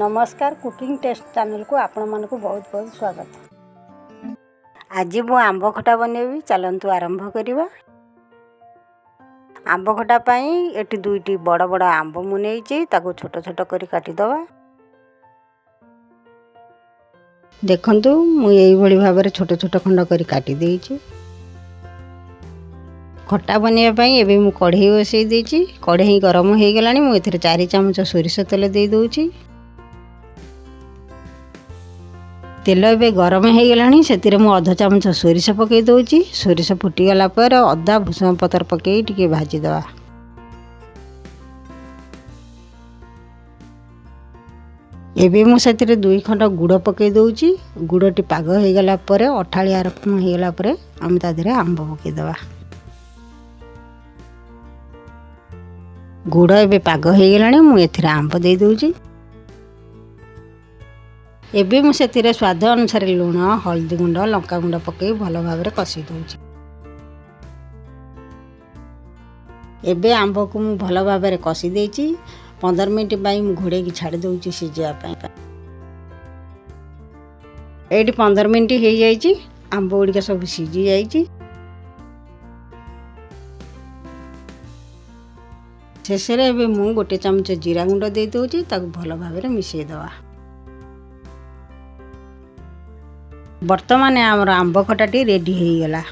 ନମସ୍କାର, cooking test ଚ୍ୟାନେଲକୁ ଆପଣମାନଙ୍କୁ ବହୁତ ବହୁତ ସ୍ୱାଗତ। ଆଜି ମୁଁ ଆମ୍ବ ଖଟା ବନେଇବି, ଚାଲନ୍ତୁ ଆରମ୍ଭ କରିବା। ଆମ୍ବ ଖଟା ପାଇଁ ଏଠି ଦୁଇଟି ବଡ଼ ବଡ଼ ଆମ୍ବ ମୁଁ ନେଇଛି, ତାକୁ ଛୋଟ ଛୋଟ କରି କାଟିଦେବା। ଦେଖନ୍ତୁ, ମୁଁ ଏଇଭଳି ଭାବରେ ଛୋଟ ଛୋଟ ଖଣ୍ଡ କରି କାଟି ଦେଇଛି। ଖଟା ବନେଇବା ପାଇଁ ଏବେ ମୁଁ କଢ଼େଇ ବସେଇ ଦେଇଛି। କଢ଼େଇ ଗରମ ହେଇଗଲାଣି, ମୁଁ ଏଥିରେ 4 ଚାମଚ ସୋରିଷ ତେଲ ଦେଇ ଦେଉଛି। ତେଲ ଏବେ ଗରମ ହେଇଗଲାଣି, ସେଥିରେ ମୁଁ ଅଧ ଚାମଚ ସୋରିଷ ପକାଇ ଦେଉଛି। ସୋରିଷ ଫୁଟିଗଲା ପରେ ଅଦା, ଭୃଷଙ୍ଗ ପତ୍ର ପକାଇ ଟିକେ ଭାଜିଦେବା। ଏବେ ମୁଁ ସେଥିରେ 2 ଖଣ୍ଡ ଗୁଡ଼ ପକାଇ ଦେଉଛି। ଗୁଡ଼ଟି ପାଗ ହେଇଗଲା ପରେ, ଅଠାଳିଆ ରକମ ହେଇଗଲା ପରେ ଆମେ ତା ଦେହରେ ଆମ୍ବ ପକାଇଦେବା। ଗୁଡ଼ ଏବେ ପାଗ ହେଇଗଲାଣି, ମୁଁ ଏଥିରେ ଆମ୍ବ ଦେଇଦେଉଛି। ଏବେ ମୁଁ ସେଥିରେ ସ୍ୱାଦ ଅନୁସାରେ ଲୁଣ, ହଳଦୀ ଗୁଣ୍ଡ, ଲଙ୍କା ଗୁଣ୍ଡ ପକାଇ ଭଲ ଭାବରେ କଷି ଦେଉଛି। ଏବେ ଆମ୍ବକୁ ମୁଁ ଭଲ ଭାବରେ କଷି ଦେଇଛି। 15 ମିନିଟ୍ ପାଇଁ ମୁଁ ଘୋଡ଼େଇକି ଛାଡ଼ି ଦେଉଛି ସିଝିବା ପାଇଁ। ଏଇଠି 15 ମିନିଟ୍ ହେଇଯାଇଛି, ଆମ୍ବ ଗୁଡ଼ିକ ସବୁ ସିଝି ଯାଇଛି। ଶେଷରେ ଏବେ ମୁଁ 1 ଚାମଚ ଜିରା ଗୁଣ୍ଡ ଦେଇଦେଉଛି, ତାକୁ ଭଲ ଭାବରେ ମିଶାଇ ଦେବା। ବର୍ତ୍ତମାନ ଆମର ଆମ୍ବ ଖଟାଟି ରେଡ଼ି ହେଇଗଲା।